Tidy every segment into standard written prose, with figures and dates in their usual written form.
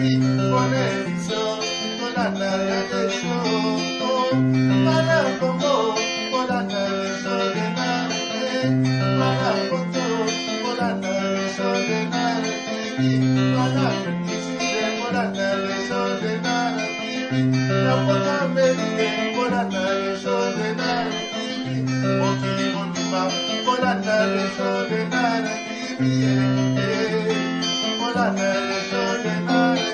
Bonne émission, kolanda ya desho. Bana Congo, kolanda desho de Nare. Bana Poto, kolanda desho de Nare TV. Bana Afrique, kolanda desho de Nare TV. Na Poto Amérique, kolanda desho de Nare TV. Mokili mobimba, kolanda desho de Nare TV. Kolanda desho de Nare TV.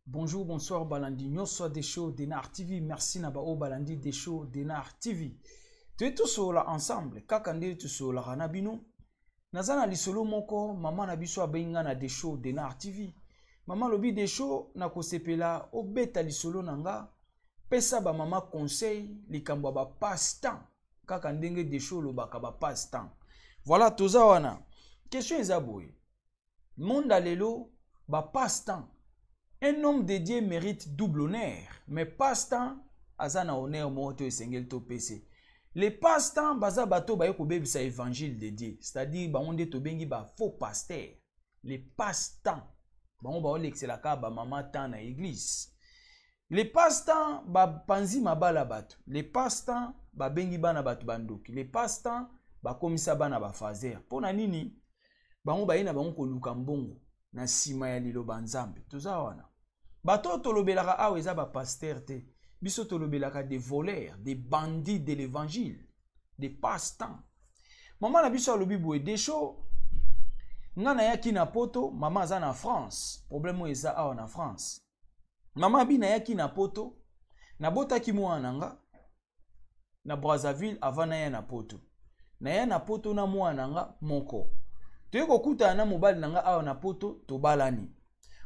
Bonjour, bonsoir, Balandi nyonso des shows Denar TV. Merci na bao Balandi des shows Denar TV. Toye tosolola ensemble kaka nde tosololaka na bino. Naza na lisolo moko mama na biso abengi nga na des shows Denar TV. Mama alobi des shows na kosepela obeta lisolo na nga pesa ba mama conseil likambo ya ba passe temps kaka ndenge des shows olobaka ba passe temps. Voilà toza wana. Question eza boye. Monde ya lelo ba passe temps. Un homme de Dieu mérite double honneur, mais passe temps aza na honneur moko te esengeli topese. Les passe temps baza bato baye kobebisa évangile de Dieu, c'est-à-dire bango nde tobengi ba faux pasteurs. Les passe temps bango baolekiselaka ba mama temps na église. Les passe temps bapanzi mabala bato. Les passe temps babengi bana bato bandoki. Les passe temps bakomisa bana ba fazer. Mpo na nini? Bango baye na bango koluka mbongo na nsima ya liloba Nzambe. Toza wana. Bato oyo tolobelaka awa eza ba pasteur te. Biso tolobelaka des voleurs, des bandits de l'évangile, des passe-temps. Mama na biso alobi boye, Desho, nga nayaki na poto, mama aza na France. Problème oyo eza awa na France. Mama abi nayaki na poto, nabotaki mwana na nga na Brazzaville avant naya na poto. Naya na poto na mwana na nga moko. Toye kokutana na mobali na nga awa na poto, tobalani.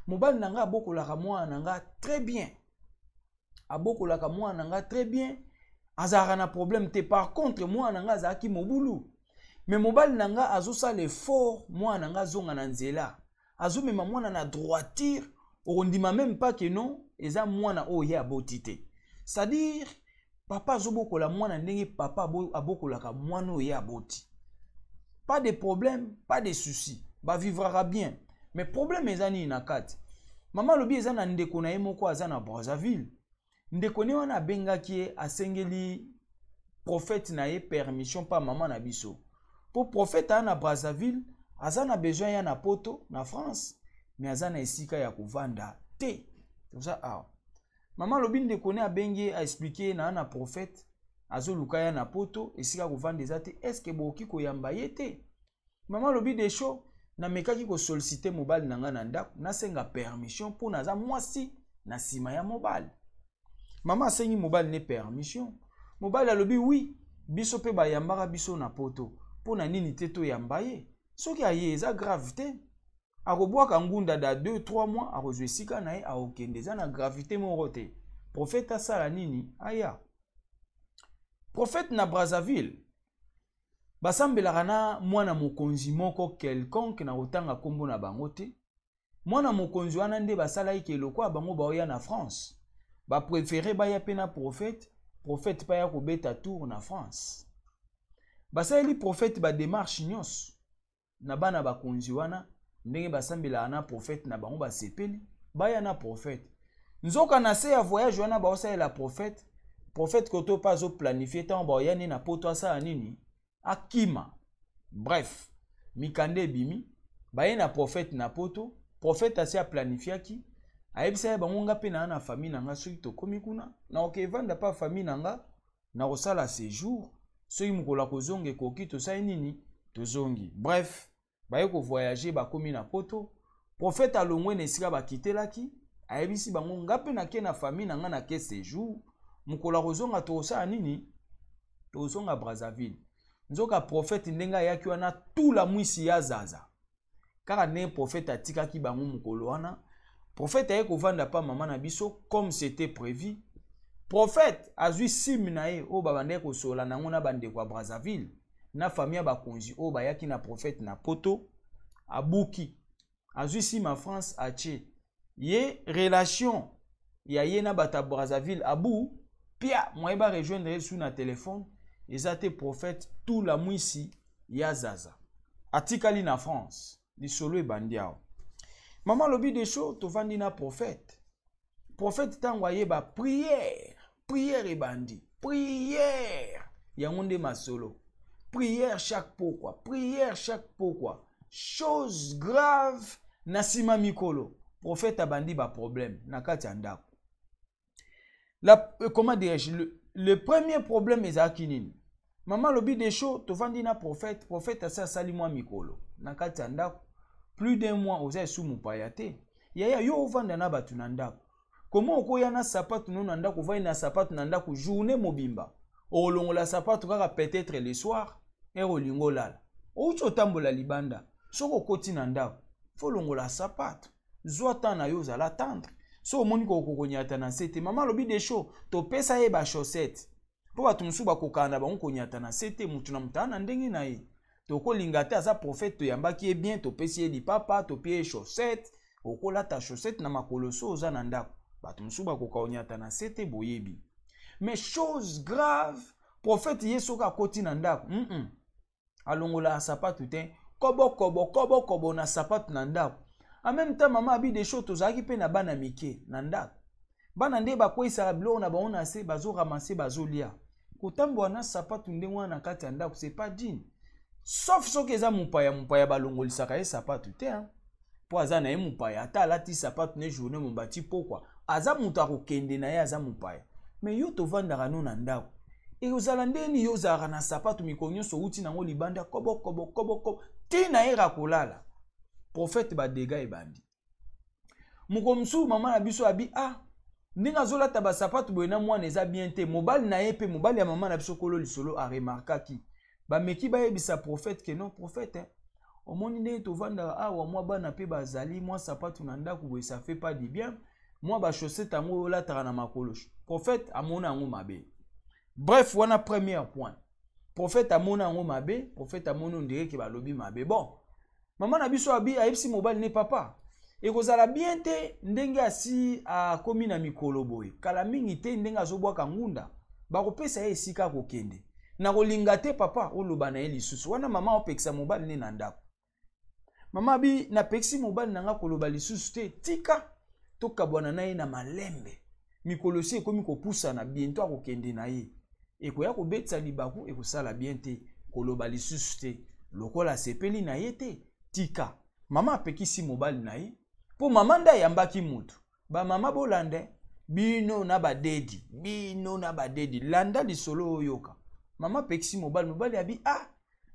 Mobali na nga abokolaka mwana na nga très bien. Abokolaka mwana na nga très bien. Azalaka na problème te. Par contre, mwana na nga azalaki mobulu. Mais mobali na nga azosala effort, mwana na nga azonga na nzela. Azomema mwana na droiture, okondima même pas que non, eza mwana oyo ye aboti te. C'est-à-dire, papa azobokola mwana ndenge papa abokolaka mwana oyo ye aboti. Pas de problème, pas de souci. Ba vivraka bien. Mais problème eza nini na kati? Mama alobi eza na ndeko na ye moko aza na Brazzaville. Ndeko ne wana abengaki ye, asengeli prophète na ye permission pa mama na biso. Po prophète aza na Brazzaville, aza na besoin ya na poto, na France, mais aza na esika ya kovanda te. Toza awa. Mama alobi ndeko ne abengi ye, a expliquer na na prophète azoluka ya na poto, esika kovanda eza te, est-ce que bokoki koyamba ye te? Mama alobi Desho, namekaki kosollicite mobali na ngai na ndako, nasenga permission mpo naza mwasi na nsima ya mobali. Mama asengi mobali ne permission. Mobali alobi oui, biso mpe bayambaka biso na poto, mpo na nini te toyamba ye? Soki aye eza grave te. Akobwaka ngunda da 2 3 mois, akozwa esika na ye, akokende, eza na gravité moko te. Prophète asala nini? Aya. Prophète na Brazzaville basambelaka na mwana mokonzi moko quelconque, na kotanga kombo na bango te. Mwana mokonzi wana nde basalaki ke lokola bango baoya na France, ba préféré baya pe na prophète, prophète pa ya kobeta tour na France. Basaleli prophète ba démarche nyonso na bana bakonzi wana, ndenge basambelaka na prophète na bango, basepeli baya na prophète. Nzoka na se ya voyage wana baosalela prophète, prophète koto pa azo planifier ntango baoya nde na poto asala nini, akima. Bref, mikanda ebimi, baye na prophète na poto, prophète asi aplanifiaki, ayebisa ye bango nga pe na na famille na nga, soki tokomi kuna na okevanda pa famille na nga, na kosala séjour, soki mokolo ya kozonga ekoki tosali nini, tozongi. Bref, baye kovoyager, bakomi na poto, prophète alongwe na esika bakitelaki, ayebisi bango nga pe nake na famille na nga nake séjour, mokolo ya kozonga tokosala nini, tozonga Brazzaville. Nzoka prophète ndenge ayaki wana tula mwisi ya zaza, kaka ndenge prophète atikaki bango mokolo wana, prophète aye kovanda pa mama na biso comme c'était prévu. Prophète azwi sim na ye oyo babandaki kosola nango na bandeko ya Brazzaville na famille ya bakonzi oyo bayaki na prophète na poto, abuki, azwi sim ya France atie ye relation ya ye na bato ya Brazzaville, abu pia moye ba rejoindre ye su na téléphone eza te. Prophète tula mwisi ya zaza atikali na France. Lisolo ebandi awa. Mama alobi Desho, tovandi na prophète. Prophète ntango ayeba prière, prière ebandi, prière yango nde masolo, prière chaque pokwa, prière chaque pokwa. Chose grave, na nsima mikolo prophète abandi baproblème na kati ya ndako. La, comment dirais-je, le premier problème ezalaki nini? Mama alobi Desho, tovandi na prophète, prophète asi asali mwa mikolo na kati ya ndako, plus d'un mois, oza esu mopaya te. Yaya, yo ovanda na bato na ndako, koma okoya na sapatu no na ndako, ovandi na sapatu na ndako journée mobimba, okolongola sapatu kaka peut-être le soir ere olingi olala, outi otambola libanda. Soki okoti na ndako, fo longola sapatu, zwa temps na yo, ozala tendre. So omoni kokokonyata na se te. Mama alobi Desho, topesa ye bachaussette mpo bato mosusu bakokana na bango konyata na se te. Motu na moto aa na ndenge na ye, tokolinga te. Aza prophète, toyambaki ye bien, topesi ye lipapa, topie ye chaussette, okolata chaussette na makolo so oza na ndako. Bato mosusu bakoka konyata na se te, boyebi. Mais chose grave, prophète ye soki akoti na ndako, alongolaka sapatu te, kobokobo kobokobo na sapatu na ndako. En même temps, mama abi Desho, tozalaki mpe na bana mike na ndako. Bana nde bakweyisaka biloko na bango na se, bazoramasser, bazolia. Kotambola na sapatu ndenge wana na kati ya ndako, c'est pas digne, sauf soki eza mopaya. Mopaya balongolisaka ye sapatu te, mpo aza na ye mopaya. Ata alati sapatu ne journée mobati, pokwa aza moto akokende na ye, aza mopaya. Mais yo tovandaka no na ndako, ekozala ndeni yo ozalaka na sapatu mikolo nyonso, outi nango libanda, kobokobo kobokobo ntina yeka kolala? Prophète, badégâts ebandi. Moko mosusu, mama na biso abi: ah, ndenge azolata basapatu boye na mwana eza bien te. Mobali na ye mpe, mobali ya mama na biso kolo lisolo, aremarquaki. Bameki bayebisa prophète ke non, prophète, eh, omoni ndenge tovandaka awa, mwa bana mpe bazali, mwa sapatu na ndako boye, ça fait pas du bien. Mwa bachaussette yango oyo olataka na makolo, prophète amona yango mabe. Bref, wana premier point, prophète amona yango mabe. Prophète amoni ondireke balobi mabe. Bon, mama na biso abi ayebisi mobali ne: papa, ekozala bien te ndenge asi akomi na mikolo boye, kala mingi te ndenge azobwaka ngunda, bakopesa ye esika akokende. Na kolinga te papa oloba na ye lisusu. Wana mama opekisa mobali ne na ndako. Mama abi: napekisi mobali na nga koloba lisusu te, tika tokabwana na ye na malembe. Mikolo esi ekomi kopusana, bientôt akokende na ye, ekoya kobetisa libaku, ekosala bien te koloba lisusu te. Lokola asepeli na ye te, tika. Mama apekisi mobali na ye, mpo mama nde ayambaki mutu. Bamama bolanda, bino na badedi, bino na badedi, landa lisolo oyoka. Mama apekisi mobali, mobali abi: ah,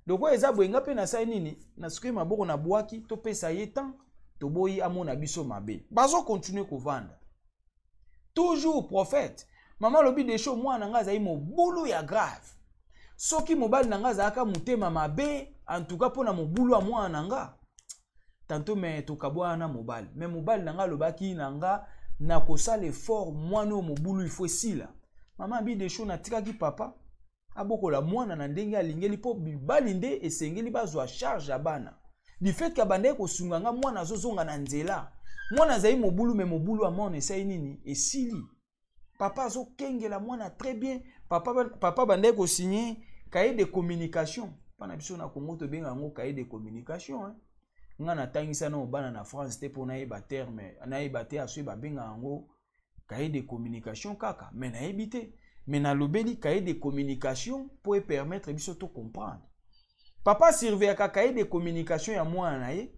lokola eza boye, nga mpe nasali nini? Nasuki maboko, nabwaki, topesa ye temps, toboyi amona biso mabe. Bazocontinuer kovanda toujours. Prophète, mama alobi Desho, mwana nga azali mobulu ya grave. Soki mobali na nga azalaka motema mabe, en tout cas mpona mobulu ya mwana na nga tantôt, me tokabwana na mobali. Me mobali na nga alobaki na nga nakosala effort, mwana oyo mobulu ifo esila. Mama abi Desho, natikaki papa abokola mwana na ndenge alingeli, mpo mibali nde esengeli bazwa charge ya bana. Du fait ke abandaki kosunga nga, mwana azozonga na nzela. Mwana azali mobulu, me mobulu ya mwana esali nini? Esili. Papa azokengela mwana très bien. Papa, papa bandaki kosigner cahier de communication. Mpa na biso na Congo tobenga yango cahier de communication, hein? Nga natangisa na bana na France te mpo nayeba terme, nayeba te asoki babenga yango cahier de communication kaka, me nayebi te. Me nalobeli cahier de communication mpo epermettre biso to comprendre. Papa surveillaka cahier de communication ya mwana na ye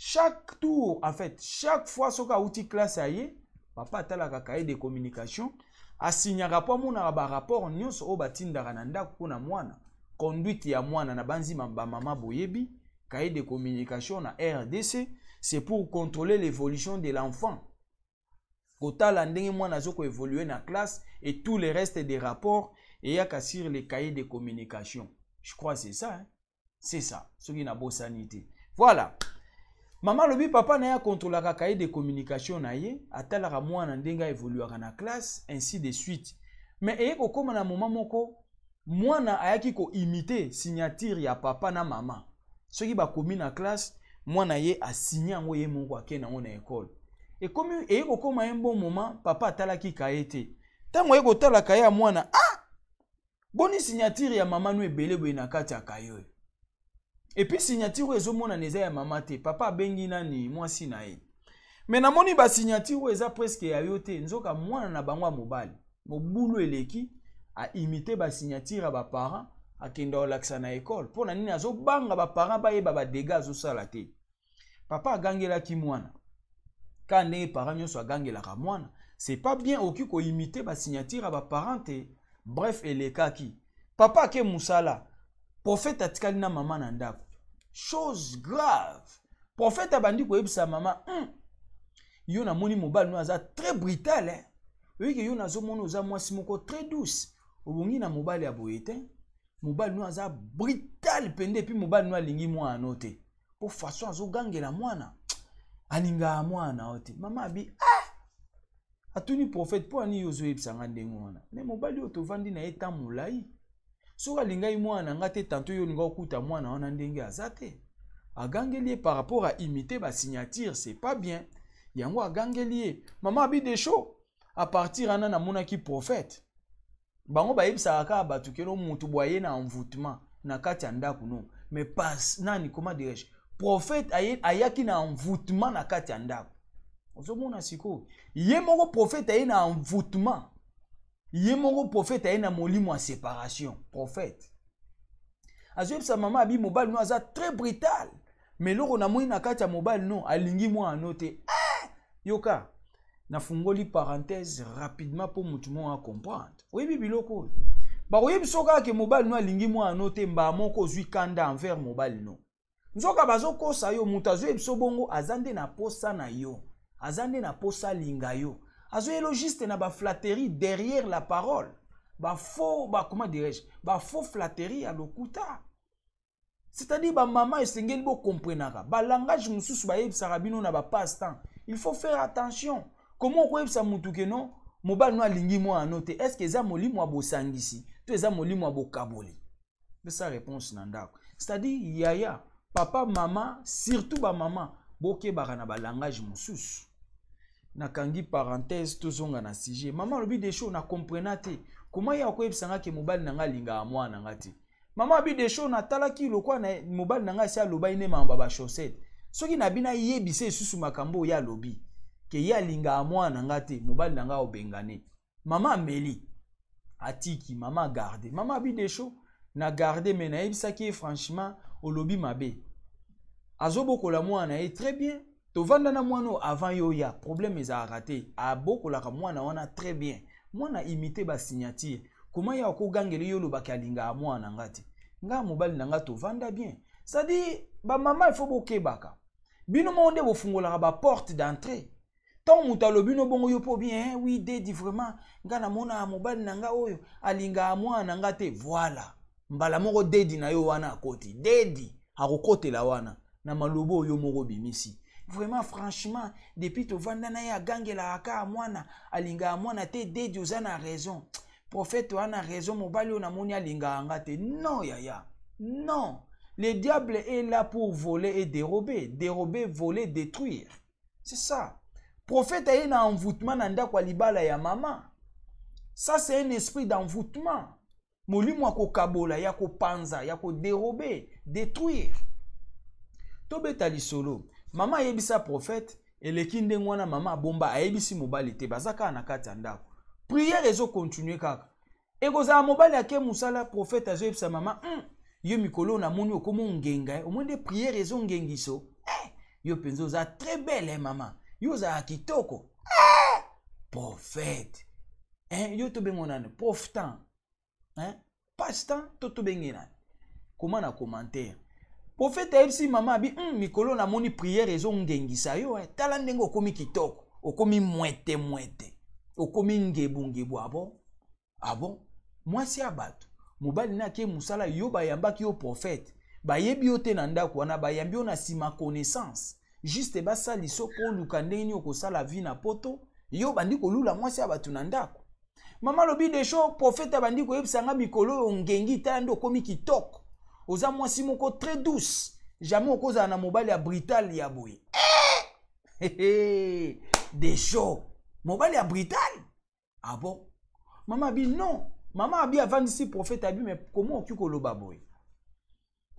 chaque tour, en fait chaque fois soki awuti classe ya ye, papa atalaka cahier de communication, asignaka mpo amonaka barapport nyonso oyo batindaka na ndako mpona mwana, conduite ya mwana. Na banzima bamama boyebi cahier de communication na RDC, c'est pour contrôler l'évolution de l'enfant, kotala ndenge mwana azokoévolue na classe et tout le reste des rapports eyaka sur les cahiers de communication. Je crois c'est ça, hein? C'est ça, soki nabosani te. Voilà, mama alobi papa na ye akontrolaka cahier de communication na ye, atalaka mwana ndenge aévoluaka na classe, ainsi de suite. Mais eye kokóma na moment moko, mwana ayaki koimiter signature ya papa na mama. Soki bakomi na classe, mwana ye asigne yango ye moko, akende yango na ekole. Ekomi eye kokóma ye bon moment, papa atalaki cahier te. Ntango aye kotala cahier ya mwana: ah, boni signature ya mama no ebele boye na kati ya cahier oyo? Et puis signature oyo ezomonana eza ya mama te. Papa abengi nani? Mwasi na ye. Mais namoni basignature oyo eza presque ya yo te. Nzoka mwana na bango ya mobali, mobulu eleki, aimite basignature ya baparent, akenda kolakisa na ekole. Mpo na nini? Azobanga baparent bayeba badega azosala te. Papa agangelaki mwana kaka ndenge parent nyonso agangelaka mwana. C'est pas bien, okoki koimite basignature ya baparent te. Bref, elekaki, papa ake mosala, prophète atikali na mama na ndako. Chose grave, prophète abandi koyebisa mama: Yo namoni mobali no aza très brutal, eh? Oyeke yo nazomona oza mwasi moko très douce, obongi na mobali ya boye te. Mobali no aza brutal mpenza, et puis mobali no alingi mwana no te, po façon azogangela mwana, alingaka mwana yo te. Mama abi: ah! Atuni prophète: mpo ani yo ozoyebisanga ndenge wana? Me mobali oyo tovandi na ye ta molai, soki alingai mwana na nga te, tanto yo olinga okuta mwana wana ndenge aza te. Agangeli ye par rapport à imiter basignature, c'est pas bien. Yango agangeli ye. Mama abi: Desho, à partir wana namonaki prophète. Bango bayebisaka kaka bato keno mutu boye na envoûtement na kati ya ndako. No, mais pas nani, comment dirais-je, prophète ayaki na envoûtement na kati ya ndako. Ozomona sikoyo, ye moko prophète aye na envoûtement, ye moko prophète aye na molimo ya séparation. Prophète azoyebisa mama, abi: mobali no aza très brutal, mais eloko namoni na kati ya mobali no, alingi mwana no te. Eh! Yoka, nafungoli parenthèse rapidement mpo motu moko acomprendre. Oyebi biloko oyo bakoyebi so kaka ke mobali no alingi mwana no te, mbaa moko ozwi kanda envers mobali no. Nzoka bazokosa yo. Moto azoyebi so bongo aza nde na posa na yo, aza nde na posa alinga yo, azoyelo juste na baflatterie derrière la parole, bafaux ba, comment dirais-je, bafaux flatterie ya lokuta. C'est-à-dire, bamama, esengeli bokomprenaka balangage mosusu bayebisaka bino na bapasse temps. Il faut faire attention. Comment okoyebisa mutu ke non, mobali no alingi mwana no te? Est ce que eza molimo ya bosangisi to eza molimo ya bokaboli? Pesa réponse na ndako. C'est-à-dire, yaya, papa, mama, surtout bamama, bokebaka na balangage mosusu. Nakangi parenthèse, tozonga na sujet. Mama alobi: Desho, na comprena te koma ye akoyebisanga ke mobali na nga alingaka mwana na nga te. Mama abi: Desho, natalaki lokwa na mobali na ngai asi alobai nde makambo ya bachaussette. Soki na bino ayebisa lisusu makambo oyo alobi ke ye alingaka mwana na nga te, mobali na ngai obengane. Mama ameli, atiki, mama agarde. Mama abi: Desho, na garde, me nayebisaki ye franchement, olobi mabe. Azobokola mwana na ye très bien. Tovanda na mwana oyo avant yo ya problème ezalaka te. Abokolaka mwana wana très bien. Mwana imite basignature. Koma ya akogangela yo, olobaki alingaka mwana na nga te. Nga mobali na nga tovanda bien. C'est-à-dire, bamama, il faut bokebaka. Bino moko nde bofungolaka baporte d'entrée. Ntango moto alobi no bongo, yo mpo bien: oui dedi, vraiment nga namona mobali na nga oyo alingaka mwana na nga te. Voilà, mbala moko dedi na yo wana akoti. Dedi akokotela wana na maloba oyo moko obimisi. Vraiment, franchement, depuis tovanda na ye, agangelaka kaka mwana, alingaka mwana te. Dedi, oza na raison, prophète wana raison, mobali oyo namoni alingaka nga te. Non yaya, non. Le diable est là pour voler et dérober, dérober, voler, détruire. C'est ça. Prophète aye na envoûtement na ndako ya libala ya mama. Ça, c'est un esprit d'envoûtement, molimo ya kokabola, ya kopanza, ya kodérober, détruire. Tobeta lisolo. Mama ayebisa prophète, eleki ndenge wana. Mama abomba, ayebisi mobali te. Baza kaka na kati ya ndako, prière ezokontinue kaka. Ekozala mobali ake mosala, prophète azoyebisa mama: Yo mikolo namoni okómi ongenga, eh? Omoi nde prière ezongengiso, eh, yo mpenza oza très belle, eh, mama, yo ozalaka kitoko, eh, prophète, eh, yo tobengo nani? Proftan, eh? Pastan to tobenge nani? Koma na commentaire. Prophète ayebisi mama, abi: mikolo namoni prière ezongengisa yo, eh. Tala ndenge okomi kitoko, okomi mwete mwete, okomi ngebungebu. Abo ah bon? Mwasi ya bato, mobali na ake mosala, yo bayambaki yo prophète, bayebi yo te na ndako wana, bayambi yo na nsima connaissance, juste basalisa mpo oluka ndenge nini okosala vie na poto. Yo bandi kolula mwasi ya bato na ndako. Mama alobi: Desho, prophète abandi koyebisa nga mikolo oyo ngengi, tala nde okomi kitoko, oza mwasi moko très douce, jamais okozala na mobali ya brutal ya boye. Eh! Desho, mobali ya brutal? Ah bon? Mama abi: non. Mama abi, avandisi prophète, abi: mais comment okoki koloba boye?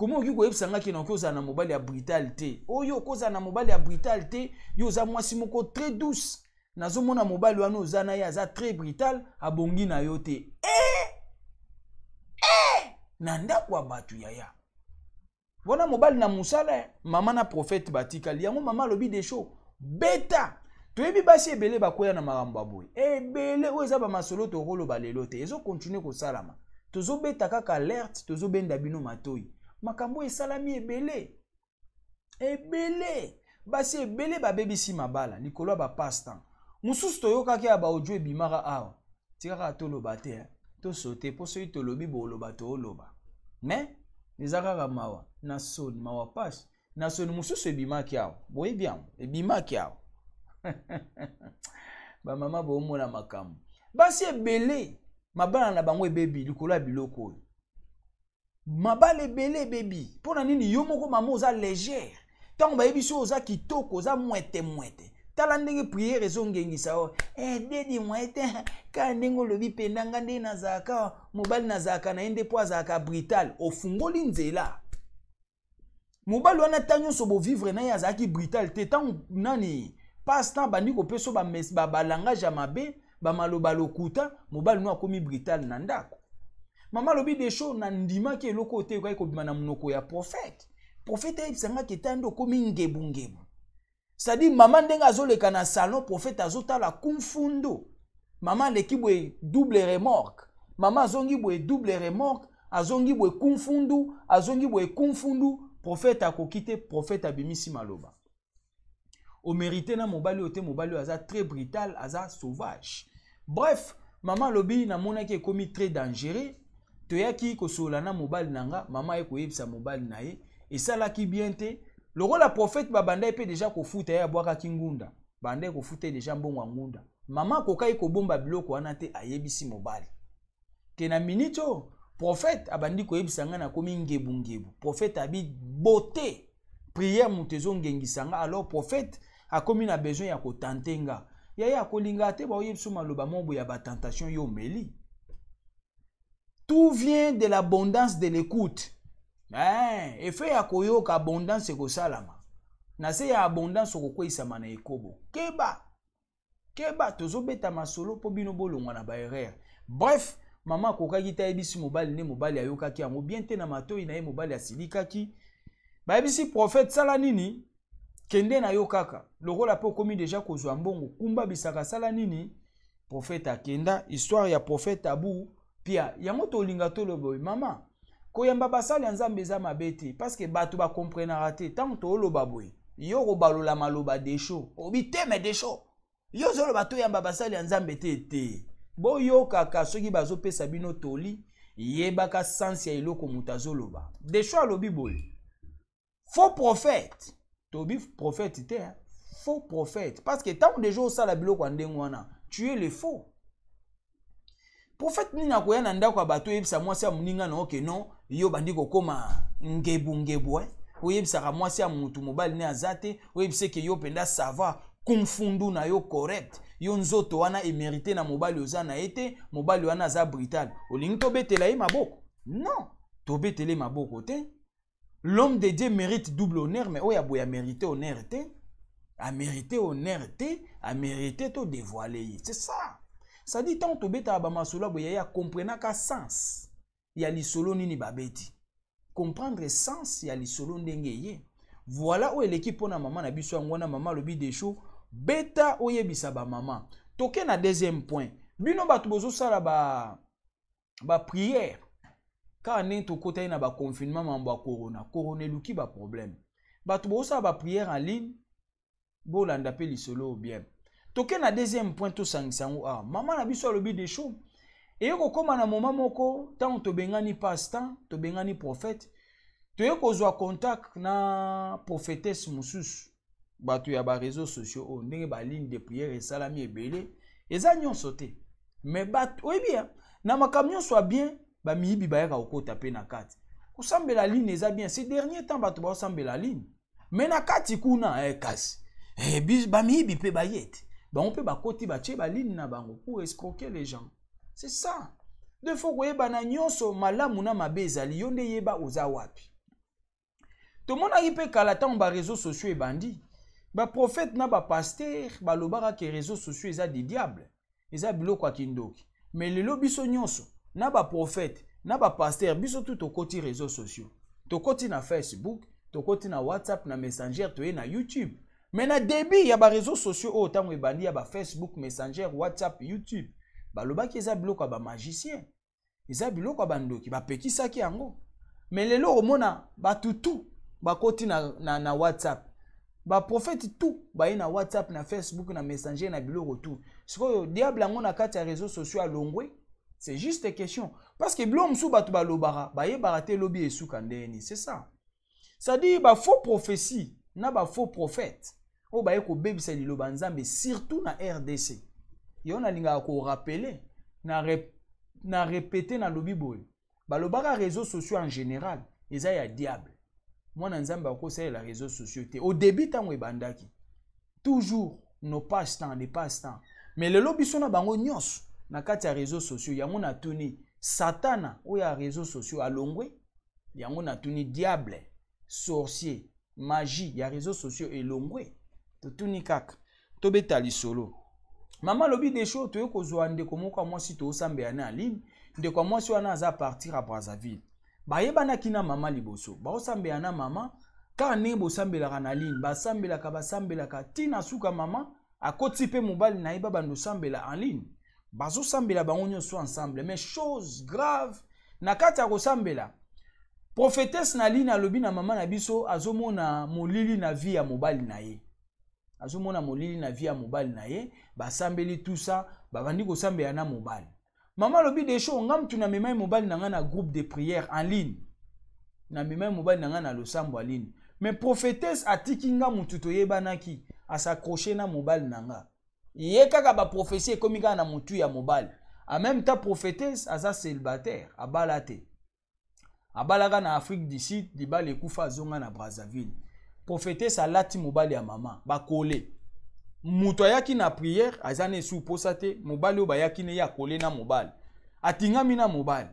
Koma okoki koyebisa nga ke nakoki ozala na mobali ya brutal te? Oyo okozala na mobali ya brutal te, yo oza mwasi moko très douce. Nazomona mobali wana oza na ye aza très brutal, abongi na yo te. Eh! Eh! Na ndako ya bato, yaya wana mobali na mosala, eh, mama na prophète batikali yango. Mama alobi Desho beta. Toyebi basi ebele bakwea na makambo ya boye ebele. Oyo eza bamasolo tokoloba lelo te, ezokontinue kosalama. Tozobeta kaka alerte, tozobenda bino matoi. Makambo oyo esalami ebele ebele, basi ebele babebisi mabala likolo ya bapasse-temps mosusu. Toyokaki ya baaudio ebimaka awa. Tikaka toloba te, eh. Tosote mpo soki tolobi, boloba tooloba, mais eza kaka mawa na soni, mawa pasi na soni. Mosusu ebimaki awa, boyebi yango, ebimaki awa. Bamama boomona makambo, basi ebele mabala na bango ebebi likolo ya biloko oyo. Mabala ebele ebebi mpo na nini? Yo moko mama oza légère. Ntango bayebi so oza kitoko, oza mwete mwete, tala ndenge prière ezongengisa yo. Eh, dedi mwete kaka ndenge olobi mpenza, nga ndenge nazalaka, mobali nazalaka na ye nde mpo azalaka brutal. Ofungoli nzela. Mobali wana, ta nyonso bovivre na ye, azalaki brutal te. Ntango nani passe-temps bandi kopesa balangage ya mabe, bamaloba lokuta, mobali no akomi brutal na ndako. Mama alobi Desho, nandimaki eloko oyo te ekokaki kobima na monoko ya prophète. Prophète ayebisangaki eta nde okomi ngebungebu, c'est-à-dire mama ndenge azoleka na salon, prophète azotala kumfundu. Mama aleki boye, double remorque. Mama azongi boye, double remorque. Azongi boye, kumfundu. Azongi boye, kumfundu. Prophète akoki te. Prophète abimisi maloba: omérite na mobali oyo te, mobali oyo aza très brutal, aza sauvage. Bref, mama alobi namonaki ekomi très dangereux. Toyaki kosolola na mobali na nga. Mama aye koyebisa mobali na ye, esalaki bien te. Lokola prophète babanda ye mpe déjà kofuta ye, abwakaki ngunda, banda ye kofuta ye déjà mbongo ya ngunda. Mama akokaki kobomba biloko wana te. Ayebisi mobali ke na minute oyo prophète abandi koyebisa ngai nakomi ngebungebu. Prophète abi beauté, prière moto ezongengisa nga. Alors prophète akomi na besoin ya kotenter nga. Yaya akolinga te, baoyebi so maloba moko boye ya batentation. Yo omeli. Tout vient de l'abondance de l'écoute. Eh, effet ya koyoka, abondance ekosalama. Na se ya abondance okokweyisama na ekobo. Keba, keba. Tozobeta masolo mpo bino bolongwa na baerreur. Bref, mama akokaki te. Ayebisi mobali nde mobali ayokaki yango bien te na matoi na ye. Mobali asilikaki. Bayebisi prophète: sala nini? Kende na yo kaka lokola mpe okomi déjà kozwa mbongo, kumba bisaka, sala nini. Prophète akenda. Histoire ya prophète Abu Pia yango tolinga toloba oyo. Mama, koyamba basali ya Nzambe eza mabe te, parce que bato bakomprenaka te. Ntango tooloba boye, yo kobalola maloba Desho obi te. Me Desho, yo ozoloba toyamba basali ya Nzambe te. Te, boyokaka. Soki bazopesa bino toli, yebaka sens ya eloko moto azoloba. Desho alobi boye: faux prophète. Tobi prophète te, hein? Faux prophète, parce que ntango déjà osala biloko ya ndenge wana, tu es le faux prophète. Nini akoya na ndako ya bato, oyebisa mwasi ya moninga na oke non, yo bandi kokóma ngebungebu, eh? Oyebisaka mwasi ya mutu mobali ne aza te, oyebisa eke yo mpenza ça va, kumfundu na yo correct, yo nzoto wana emérite na mobali oza na ye te, mobali wana aza brutal. Olingi tobetela ye maboko? Non, tobetela ye maboko te. L'homme de Dieu mérite double honneur, mais oyo aboye amérite honneur te, amérite honneur te, amérite to dévoiler ye. C'est ça, c'est-à-dire ntango tobetaka bamasolo aboye, ya comprenaka sens ya lisolo nini babeti, comprendre sens ya lisolo ndenge ye. Voilà oyo eleki mpona mama na biso. Yango wana mama alobi Desho beta, oyebisa bamama. Toke na deuxième point. Bino bato bozosala ba baprière, kaka ndenge tokotaki na baconfinement, mambo ya corona, corona eluki baproblème. Bato bozosala baprière en ligne, bolanda mpe lisolo bien. Toke na deuxième point, tosangisa yango awa. Mama na biso alobi Desho, eye kokóma na moma moko, ntango tobengani passe-temps, tobengani prophète, toye kozwa contact na prophétesse mosusu. Bato ya baréseaux sociaux oyo, ndenge baligne de prière esalami ebele, eza nyonso te, mais bato oyebi ya na makambo nyonso ya bien, bamiyibi bayaka kokota mpe na kati. Kosambela ligne eza bien. Ces dernier temps bato baosambela ligne, mais na kati kuna, eh, kasi eh, bamiyibi mpe baye te. Bango mpe bakoti, batie baligne na bango pour escroquer les gens. C'est ça, de faut koyeba na nyonso, malamu na mabe ezali. Yo nde yeba oza wapi. Tomonaki mpe kala ntango bareseau sociaux ebandi, baprofete na bapaster balobaka ke réseau sociaux eza du diable, eza biloko ya kindoki. Mais lelo biso nyonso na baprofete na bapaster, biso tu tokoti réseau sociaux, tokoti na Facebook, tokoti na WhatsApp, na Messenger, toye na YouTube. Mais na début ya bareseau sociaux oyo, ntango ebandi ya baFacebook, Messenger, WhatsApp, YouTube, balobaki eza biloko ya bamagicien, eza biloko ya bandoki, bapekisaki yango. Mais lelo omona bato tu bakoti na WhatsApp, baprofete tu baye na WhatsApp, na Facebook, na Messenger, na biloko tu. Sikoyo diable yango na kati ya réseau sociaux alongwe? C'est juste question, parce que biloko mosusu bato balobaka, bayebaka te elobi esuka ndeni. C'est ça, c'est-à-dire bafaux prophétie na bafaux prophète oyo baye kobebisa liloba Nzambe, surtout na RDC. Yo nalingaka korappeler na répéter, nalobi boye: balobaka réseaux sociaux en général eza ya diable, mwana Nzambe akosalela réseaux sociaux te. Au début ntango ebandaki, toujours nos passe temps, les passe temps. Mais lelo biso na bango nyonso na kati ya réseaux sociaux. Yango natuni: Satana oyo ya réseaux sociaux alongwe? Yango natuni: diable, sorcier, magie ya réseaux sociaux elongwe? Totuni kaka, tobeta lisolo. Mama alobi: Desho, toye kozwa ndeko moko ya mwasi, toosambela na ligne. Ndeko ya mwasi wana aza partir ya Brazzaville, bayebanaki na mama liboso, baosambela na mama kaka ndenge bosambelaka na ligne. Basambelaka, basambelaka ntina suka, mama akoti mpe mobali na ye, babanda osambela en ligne, bazosambela bango nyonso ensemble. Mais chose grave, na kati ya kosambela, prophétesse na ligne alobi na mama na biso azomona molili na vie ya mobali na ye, azomona molili na vie ya mobali na ye. Basambeli tout ça, babandi kosambela na mobali. Mama alobi: Desho, nga mutu namemai mobali na ngai na groupe de prière en ligne, namemai mobali na ngai na losambo ya ligne, mais prophétesse atiki nga mutu toyebanaki, as'accroche na mobali na nga ye kaka, baprophétie ekomi kaka na motu ya mobali. En même temps, prophétesse aza célibataire, abala te, abalaka na Afrique du Sud, libala ekufa, azonga na Brazzaville. Prophétesse alati mobali ya mama, bakole. Moto ayaki na prière aza na esu posa te, mobali oyo bayaki ne ye akole na mobali, atingami na mobali.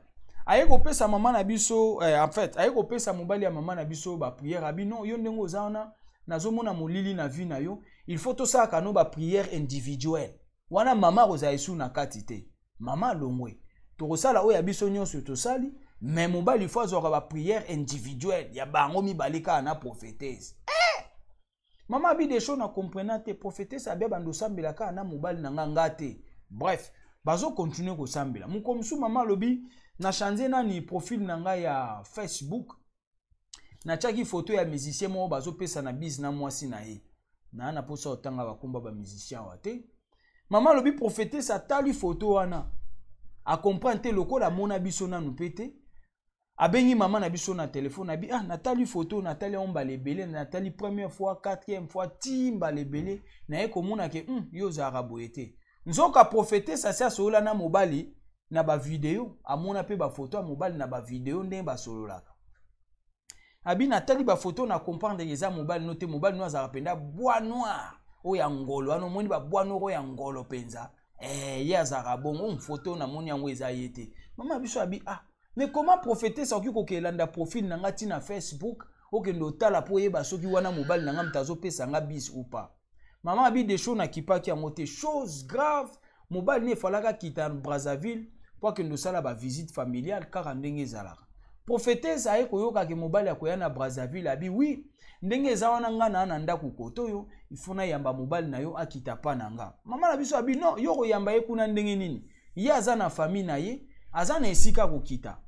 Aye kopesa mama na biso en fait aye kopesa mobali ya mama na biso baprière. Abi: non, yo ndenge oza wana, nazomona molili na vie na yo, il faut tosalaka no baprière individuelle wana, mama akozala esu na kati te. Mama alongwe, tokosala oyo ya biso nyonso tosali, mais mobali faut azwaka baprière individuelle ya bango mibale kaka na prophétesse. Mama abi: Desho, na comprena te, prophétesse abia bando osambela kaka na mobali na nga, nga te. Bref, bazokontinue kosambela. Moko mosusu, mama alobi: na change nani profil na ngai ya Facebook, natiaki foto ya musicien moko bazopesa na bise na mwasi na ye. Naa na mposa otanga bakomba bamusicien awa te. Mama alobi prophétesse atali foto wana, acomprendre te, lokola amona biso nanu mpe te. Abengi mama na biso na telefone, abi: ah, natali foto, natali yango mbala ebele, natali première fois, quatrième fois, ti mbala ebele, naye komona ke yo ozalaka boye te. Nzoka prophétesse asi asolola na mobali na bavideo, amona mpe bafoto ya mobali na bavideo ndenge basololaka. Abi: natali bafoto, na comprendre eza mobali no te. Mobali no azalaka mpenza bois noir oyo ya ngolo wana, omoni babois noir oyo ya ngolo mpenza, ye azalaka bongo. Foto namoni yango eza ye te. Mama biso abi: ah, mais comment prophétesse akoki kokelanda profil na nga ntina Facebook, okende otala mpo oyeba soki wana mobali na nga moto azopesa nga bise ou pas? Mama abi: Desho, nakipaki yango te. Chose grave, mobali ne efalaka akita na Brazzaville mpo akende osala bavisite familiale kaka ndenge ezalaka. Prophétesse aye koyokaki mobali akoya na Brazzaville. Abi: oui, ndenge eza wana, nga na ndako kote oyo, ifo nayamba mobali na yo akita pa na nga. Mama na biso abi: non, yo koyamba ye kuna ndenge nini? Ye aza na famille na ye, aza na esika kokita,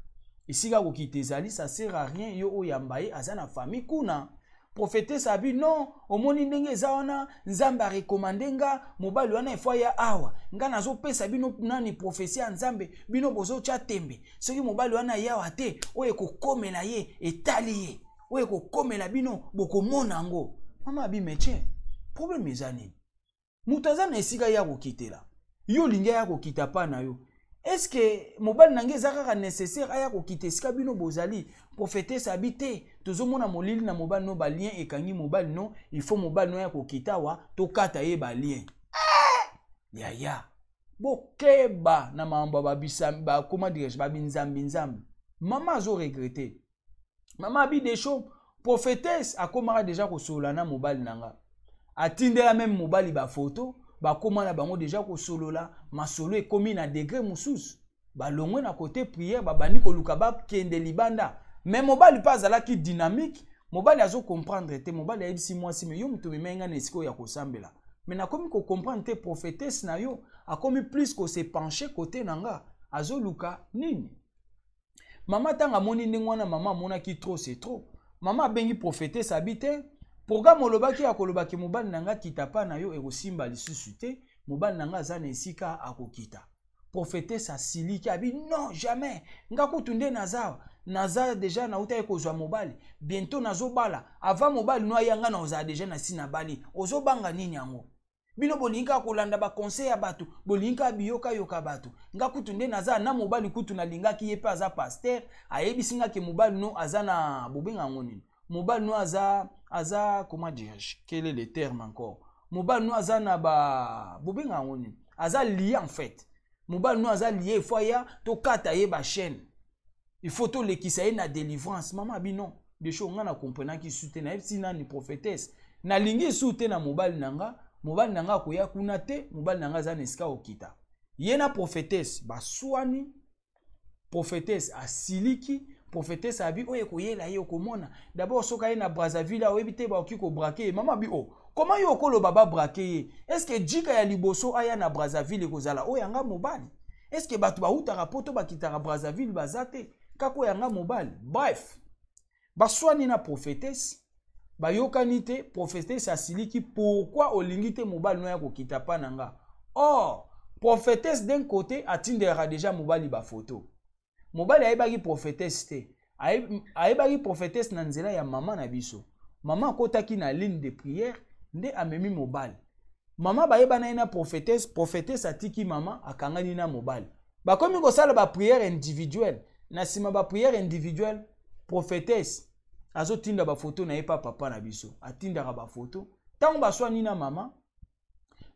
esika kokita ezali, ça sert à rien yo oyamba ye, aza na famille kuna. Prophétesse abi: non, omoni ndenge eza wana, Nzambe arekomande nga mobali wana efo aya awa. Nga nazopesa bino nani prophétie ya Nzambe, bino bozotya tembe. Soki mobali wana ye awa te, oyo ekokomela ye etali ye, oyo ekokomela bino bokomona yango. Mama abi: médecin, problème eza nini? Moto aza na esika ye akokitela, yo olingi aya kokita pa na yo. Est-ce mobali na ngai eza kaka nécessaire aya kokita esika bino bozali? Prophétesse abi: te, tozomona molili na mobali no, balien ekangi mobali no, il faut mobali no aya kokita awa, tokata ye balien. Yaya, bokeba na makambo ya ba, comment dirais-je, babinzambi nzambi. Mama azoregrete. Mama abi: Desho, Prophétesse akomaka deja kosolola na mobali na nga, atindela meme mobali bafoto, bakóma na bango deja kosolola. Masolo ekomi na degré mosusu, balongwe na kote prière, babandi koluka bakende libanda. Me mobali mpe azalaki dynamique, mobali azocomprendre te. Mobali ayebisi mwasi: "Me yo moto omemai ngai na esika oyo ya kosambela, me nakomi kocomprendre te, prophétesse na yo akomi plus kose pencher kote na nga, azoluka nini?" Mama ntango amoni ndenge wana, mama amonaki trop c'est trop. Mama abengi prophétesse, abi te: "Programme olobaki ya kolobaki mobali na nga kita pa na yo ekosimba lisusu te, mobali na nga aza na esika akokita." Prophétesse asiliki, abi: "Non, jamais, nga kutu nde naza deja nautaki kozwa mobali, bientôt nazobala. Avant mobali no aya, nga na ozala deja na si nabali. Ozobanga nini yango? Bino bolingi kaka kolanda baconseil ya bato, bolingi kaka biyokayoka bato. Nga kutu nde naza na mobali, kutu nalingaki ye mpe aza pasteur, ayebisi nga ke mobali no aza na, bobenga yango nini, mobali no aza, comment dirais-je, quel est le terme encore, mobali no aza na ba, bobenga yango nini, aza lié en fait. Mobali no aza lié, il faut aya tokata ye bachaîne, il faut tolekisa ye na délivrance." Mama abi: "Non, desho nga na comprenaki su te, nayebisi nani, prophétesse, nalingi su te na mobali na nga, mobali na nga akoya kuna te, mobali na nga aza na esika okita." Ye na prophétesse baswani, prophétesse asiliki. Prophétesse abi oyo ekoyela ye, okomona d'abord soki aye na Brazzaville, oyebi te bakoki kobraquer ye. Mama abi: "O koma yo okoloba babraquer ye? Est-ce jika ya liboso aya na Brazzaville ekozala oyo yanga mobali? Est-ce bato bautaka poto bakitaka Brazzaville baza te, kaka oyo yanga mobali?" Bref, baswani na prophétesse, bayokani te. Prophétesse asiliki: "Pourquoi olingi te mobali no ya kokita pa na nga?" Or prophétesse d'un côté atindelaka déjà mobali bafoto. Mobali ayebaki prophétesse te, ayebaki prophétesse na nzela ya mama na biso. Mama akotaki na ligne de prière nde amemi mobali. Mama bayebana ye na prophétesse. Prophétesse atiki mama, akangani na mobali, bakomi kosala baprière individuelle. Na nsima baprière individuelle, prophétesse azotinda bafoto na ye pa papa na biso, atindaka bafoto. Ntango baswani na mama,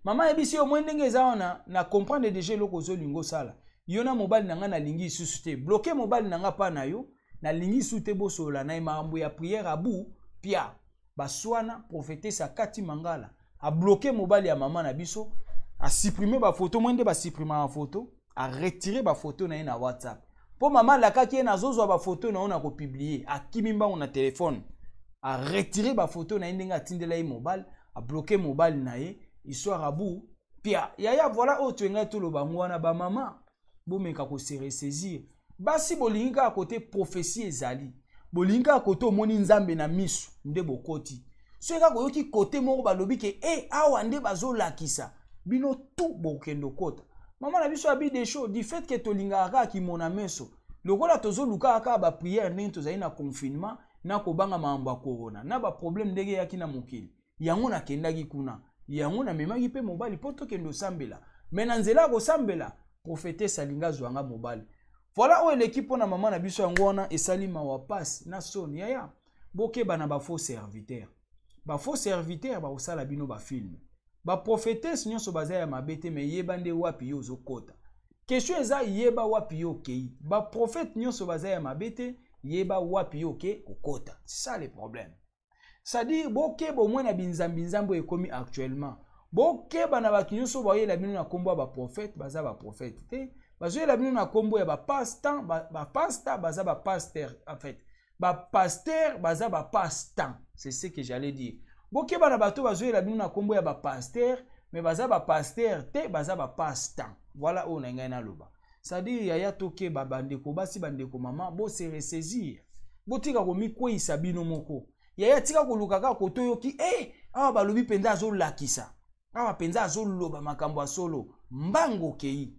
mama ayebisi yo mwe ndenge eza wana: "Na comprendre deja eloko ozolinga osala yo na mobali na ngai. Nalingi lisusu te, bloquer mobali na ngai mpa na yo, nalingi lisusu te bosolola na ye makambo ya prière." Abu pia baswana, prophétesse akati mangala, abloquer mobali ya mama na biso, asupprimer bafoto mwe nde basupprimaka foto, aretirer bafoto na ye na WhatsApp, mpo mama alakaki ye: "Nazozwa bafoto na yo na kopublier." Akimi mbango na telefone, aretirer bafoto na ye ndenge atindela ye mobali, abloquer mobali na ye. Histoire abu pia yaya. Voilà oyo toyengai toloba yango wana. Bamama, bomeka kose ressaisir. Basi, bolingi kaka kote prophétie ezali, bolingi kaka kote omoni Nzambe na miso nde bokoti. Soki kaka oyoki kote moko balobi ke e awa nde bazolakisa bino, tu bokende okota. Mama na biso abi des choses du fait ke tolingaka kaka kimona meso, lokola tozoluka kaka baprière ndenge tozali na confinement, na kobanga makambo ya corona na baproblème ndenge eyaki na mokili yango, nakendaki kuna, yango namemaki mpe mobali mpo tokende osambela. Me na nzela ya kosambela, prophétesse alingi azwanga mobali. Voilà oyo eleki mpo na mama na biso. Yango wana esali mawa, pasi na soni. Yaya, bokeba na bafaux serviteur. Bafaux serviteur bakosala bino bafilm. Baprophétesse nyonso baza ya mabe te, me yeba nde wapi yo ozokɔta. Question eza: yeba wapi yo okei. Baprophète nyonso baza ya mabe te, yeba wapi yo oke kokɔta. C'est ça le problème. C'est-à-dire, bokeba omoi na binzambi-nzambi oyo ekomi actuellement. Bokeba na bato nyonso bayela bino na nkombo ya baprophète, baza baprophète te. Bazoyela bino na nkombo ya bapasteur, bapasteur baza bapasteur, en fait bapasteur baza bapastan, c'est ce que j'allais dire. Bokeba na bato bazoyela bino na nkombo ya bapasteur, mais baza bapasteur te, baza bapastan. Voilà oyo na ngai naloba. C'est-à-dire, yaya, tokeba. Bandeko basi, bandeko mama, bose ressaisir, botika komikweyisa bino moko. Yaya, tika koluka kaka kote oyoki e awa balobi mpenza azolakisa, awa mpenza azoloba makambo ya solo, mbango okei.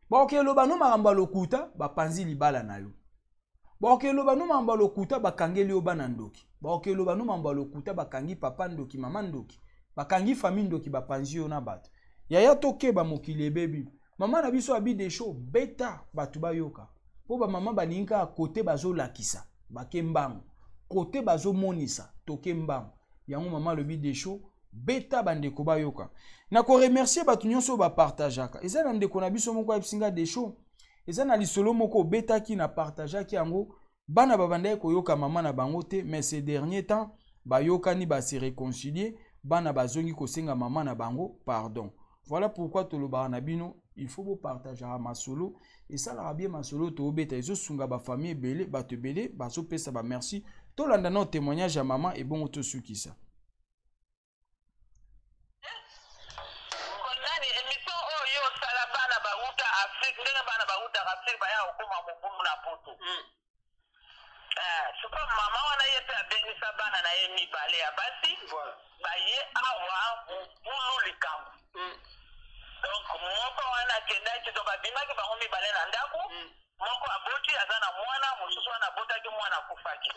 Bakokeloba no makambo ya lokuta, bapanzi libala na yo. Bakokeloba no makambo ya lokuta, bakangeli yo bana ndoki. Bakokeloba no makambo ya lokuta, bakangi papa ndoki, mama ndoki, bakangi famille ndoki, bapanzi yo na bato. Yaya, tokeba, mokili ebebi. Mama na biso abi desho beta bato bayoka, mpo bamama balingi kaka kote bazolakisa, bake mbango, kote bazomonisa, toke mbango. Yango mama alobi: "Desho beta, bandeko bayoka." Na koremercier bato nyonso oyo bapartageaka. Eza na ndeko na biso moko ayebisi nga: "Desho, eza na lisolo moko obetaki, na partageaki yango." Bana babandaki koyoka mama na bango te, mais ces derniers temps bayokani, ba se réconcilier, bana bazongi kosenga mama na bango pardon. Voilà pourquoi tolobaka na bino, il faut bopartageaka masolo, esalaka bien. Masolo toobeta ezosunga bafamille ebele, bato ebele bazopesa bamerci. Tolanda nao témoignage ya mama, ebongo tosukisa. Nani émission oyo osala, bana bauta Afrique, ndenge bana bautaka Afrique baya kokóma mobulu na Poto. Sikoyo mama wana, ye mpe abengisa bana na ye mibale ya basi. Baye awa, mobulu, likambo. Donc moko wana akendaki, donc abimaki bango mibale na ndako. Moko aboti, aza na mwana mosusu wana, abotaki mwana, akufaki.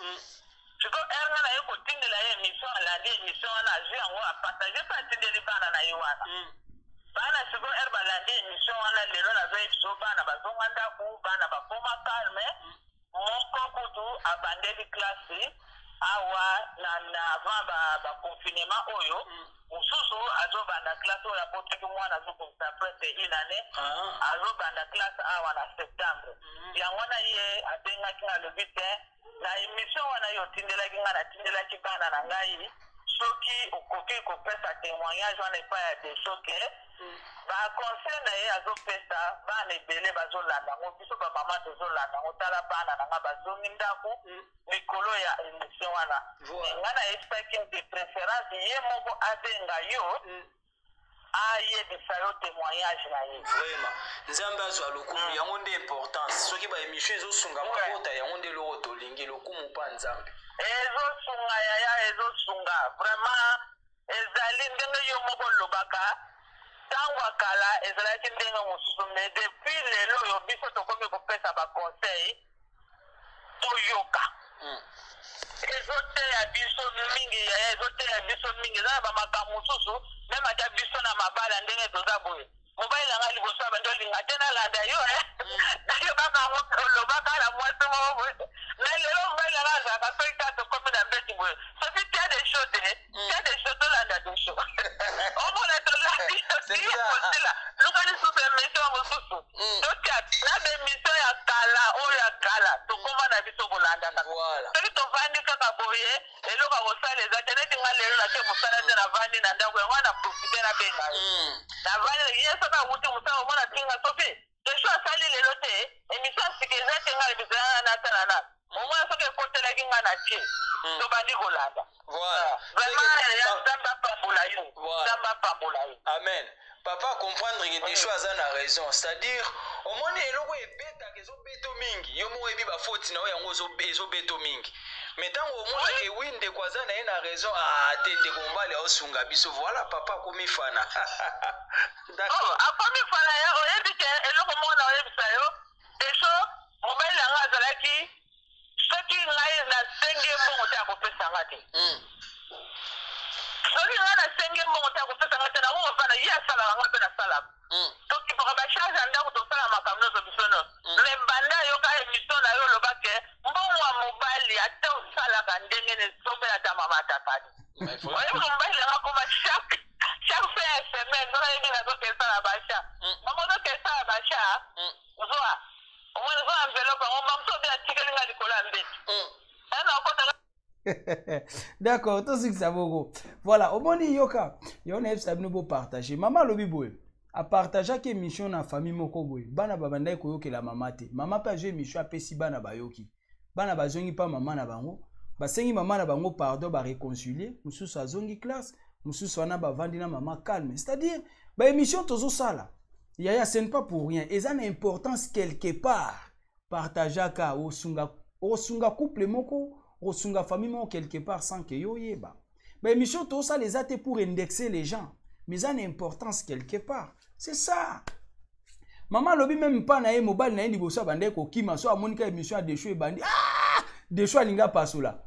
Sikoyo ere nga na ye kotindela ye émission, alandi émission wana, azwi yango, apartage mpe atindeli bana na ye wana. Bana sikoyo, ere balandi émission wana, lelo nazoyebi biso, bana bazonga ndako, bana bakoma calme. Moko kutu abandeli classe awa na avant baconfinement ba oyo. Mosusu azobanda classe, oyo abotaki mwana, azokokisa presque une année. Azobanda classe awa na septembre. Yango wana ye abengaki nga, alobi te na émission wana ye otindelaki nga, natindelaki bana na ngai, soki okoki kopesa témoignage wana epai ya Desho, ke baconseil na ye azopesa bana ebele bazolanda yango, biso bamama tozolanda yango. Tala, bana na nga bazongi ndako likolo ya émission wana. Nga nayebisaki, de préférence ye moko abenga yo, ayebisa yo témoignage na ye. Vraiment, Nzambe azwa lokumu. Yango nde importance. Soki baémission ezosunga mabota, yango nde eloko tolingi, lokumu mpa Nzambe. Ezosunga yaya, ezosunga vraiment. Ezali ndenge yo moko olobaka, ntango ya kala ezalaki ndenge mosusu, mais depuis lelo oyo biso tokomi kopesa baconseil, toyoka. Ezoteya biso mingi yaya, ezoteya biso mingi. Eza na bamakambo mosusu, même ata biso na mabala, ndenge toza boye, mobali na ngai liboso ya bandi olinga te nalanda yo, nayokaka yango, olobaka na mwasi moko boye. Mais lelo mobali na ngai azalaka, soki kaka tokomi na mbeti boye, soki tia des show te, tia des show, tolanda des show, omona tolandi kosila, luka lisusu émission mosusu, totia na baémission ya kala, oyo ya kala tokóma na biso kolandaka. Soki tovandi kaka boye, eloko ya kosala eza te. Neti nga lelo nake mosala te, navandi na ndako, yango wana profite nabenga yo. Navandi, ye soki awuti mosala, omona tinga soki Desho asali lelo te émission ya sika eza te, ngai lebisela natala na omona soki ekotelaki ngai na tie, tobandi kolanda. Vraiment ya Nzambe apambola yo. Nzambe apambola yo. Amen. Papa, comprendre que Desho aza na raison, c'est-à-dire omoni eloko ebetaka, ezobeto mingi, yo moko oyebi bafoti na yo, yango ezobeto mingi. Mais ntango omonaka ewi, ndeko aza na ye na raison, ah te, ndeko mobali aosunga biso. Voilà, papa akomi fana. Oh, akomi fana ya. Oyebi ke eloko moko na oyebisa yo, Desho, mobali na nga azalaki, soki ngai nasengi ye mbongo te, akopesa nga te. Soki ngai nasengi ye mbongo te, akopesa nga te. Nango kofana, ye asalaka, nga mpe nasalaka. Tokipaka bacharge ya ndako, tosala makambo nyonso biso nyonso. Mais banda ayoka émission na yo, oloba ke mbongo ya mobali, ata osalaka ndenge nini, sombela ata mama atakali. Oyebi, mobali nanga koma chaque fin ya semaine, soki ayebi nazokesala bacha, mama ozokesala bacha, zwa, omoni, zwa enveloppe yango, mamosu obi atikeli nga likolo ya mbeti ana okota. D'accord, tosukisa bongo. Voilà, omoni, yoka, yo nayebisa bino bopartage. Mama alobi boye, apartageaki émission na famille moko boye, bana babandaki koyokela mama te. Mama mpe azwi émission, apesi bana, bayoki, bana bazongi mpa mama na bango, basengi mama na bango pardon, baréconcilie. Mosusu azongi classe, mosusu wana bavandi na mama calme. C'est-à-dire baémission tozosala yaya, ce n'est pas pour rien, eza na importance quelque part. Partageaka, osunga, osunga couple moko, osunga famille moko quelque part sans que yo oyeba. Baémission tozosala eza te pour indexer les gens, mais eza na importance quelque part. C'est ça. Mama alobi même mpa na ye, mobali na ye liboso abandaki kokima so amonika émission ya Desho ebandi, ah! Desho alingi apasola.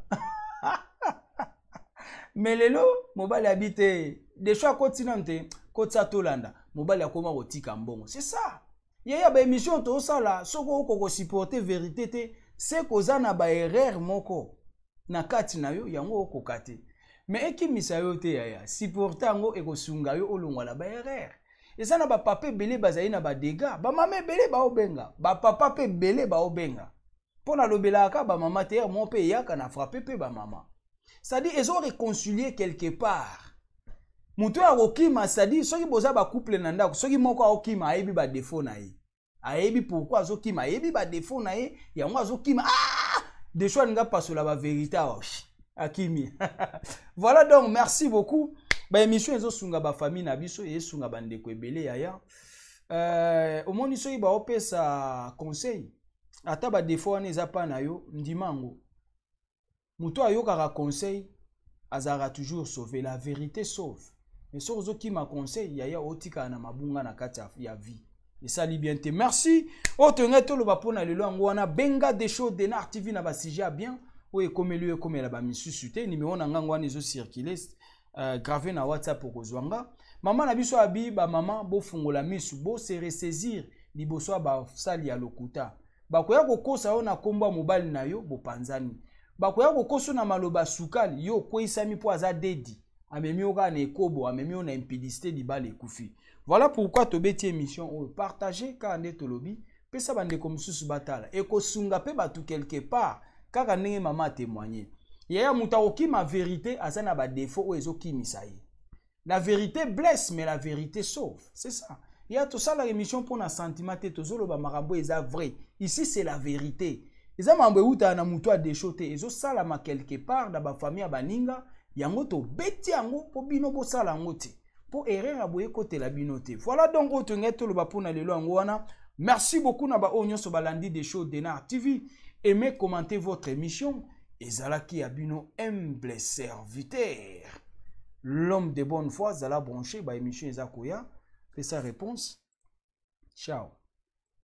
Mais lelo mobali abi te, Desho akoti nanu te, kotisa tolanda, mobali akoma kotika mbongo. C'est ça yaya, baémission tozosala. Soki okoka kosupporte vérité te, se koza na baerreur moko na kati na yo, yango okoka te, mais ekimisa yo te yaya, supporte yango, ekosunga yo olongwa na baerreur. Eza na bapapa ebele bazali na badégâts, bamama ebele baobenga, bapapa mpe ebele baobenga. Mpo nalobelaka kaka bamama te, mo mpe eyaka na frappe mpe bamama. C'est-à-dire ezo réconcilier quelque part. Moto oyo akokima, c'est-à-dire soki boza bacouple na ndako, soki moko akokima, ayebi badefo na ye, ayebi pourquoi azokima, ayebi badefo na ye, yango azokima. Ah! Desho alingi apasola baverité awa, akimi. Voilà, donc merci beaucoup. Baémission ezosunga bafamille na biso, esunga bandeko ebele. Yaya, omoni soki baopesa conseil, ata badefo wana eza mpa na yo, ndima yango. Moto ayokaka conseil azalaka toujours sauvé. La vérité sauve. Mais soki ozokima conseil, yaya, otikala na mabunga na kati ya vie, esali bien te. Merci. Oyo toyongai toloba mpona lelo yango wana. Benga Desho Denar TV na basujet ya bien oyo ekomeli oyo ekomela bamisusu te. Nimero na ngango wana ezocircule, grave na WhatsApp, okozwa nga. Mama na biso abi, bamama bofungola misu, bose ressaisir liboso ya basali ya lokuta. Bakoya kokosa yo na nkombo ya mobali na yo, bopanzani. Bakoya kokosa na maloba sukali, yo okweyisami mpo aza dedi, amemi yo kaka na ekobo, amemi yo na impudicité, libala ekufi. Voilà pourquoi tobeti émission oyo. Partage kaka nde tolobi, pesa bandeko mosusu batala, ekosunga mpe bato quelque part, kaka ndenge mama atémoigne. Yaya, moto akokima vérité aza na badefo oyo ezokimisa ye. La vérité blesse, mais la vérité sauve, c'est ça. Ya tosalaka émission mpona sentiment te, tozoloba makambo eza vrai. Ici c'est la vérité. Eza makambo eutaka na motu adesho te, ezosalama quelque part na bafamille ya baninga. Yango tobeti yango mpo bino bosala yango te, mpo erreur ya boye ekotela bino te. Voilà, donc oyo tolingai toloba mpona lelo yango wana. Merci beaucoup na baoyo nyonso balandi Desho Denar TV. Aimez, commentez votre émission. Ezalaki ya bino humble serviteur, l'homme de bonne foi. Zala branché, baémission eza koya. Pesa réponse. Ciao.